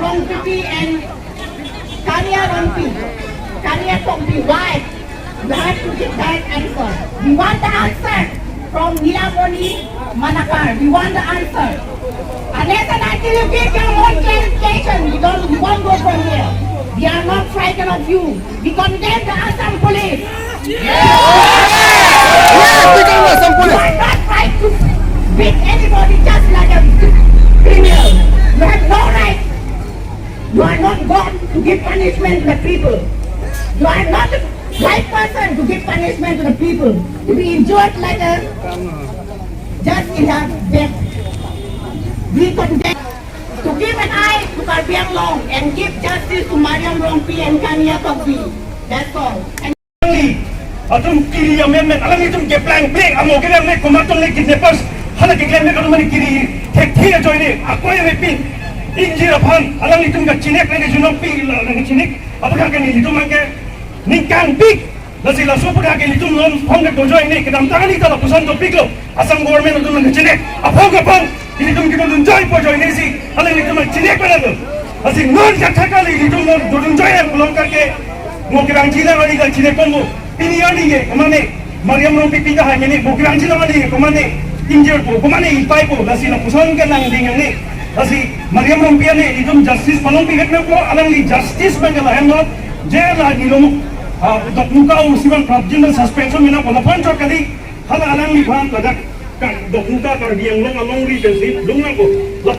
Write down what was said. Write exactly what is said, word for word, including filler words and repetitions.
Rongpipi and Kania Rongpi, Kania Rongpi, why? You have to give that answer. We want the answer from Nilamoni Manakar. We want the answer. Unless and until you give your own clarification, we don't, we won't go from here. We are not frightened of you. We condemn the Assam police. Yes, we condemn Assam You police. Are not right to beat anybody just like a criminal. You have no right. You are not God to give punishment to the people. You are not the right person to give punishment to the people. To be injured like a just in a death. We condemn to give an eye to Karbi Anglong and give justice to Mariam Rongpi and Kania Rongpi. That's all. And Alangli atum kiri amendment, alanglitum keplang pik, amo kelang me komat atum le kidnappers, hala keklem me atum mane kiri thekthe ajoine, akoi me pin injir aphan alanglitum kachinek le junok pik, la kachinek apakha ke nelitum ke ningkang pik. Lasi laso apakha ke nelitum non phong ke dojoine kedamtang ani ta lapuson dopiklo. Assam government atum nang chinek, aphong aphong ilitum kita dunjoi po joine si, alanglitum chinek pada tu. Asi non kata kali ilitum non dunjoi yang belum kake, mo kirang China kali dan chinek pon mo. Pini ani ye, kemane, Mariam Rongpi pika hai mene, mo kirang China kali ye, kemane, injir po, kemane ipai po, lasi lapuson ke nang ding yang ni. Lasi Mariam Rongpi ani ilitum justice palong piket me po, alangli justice bang kala hem lo, jail la nilum, ah, dok muka u siwan prapjin dan suspension mena po, laphan chot kali, hala alangliphan ladak ka dokmuka Karbi Anglong alongri pensi lung nangko. La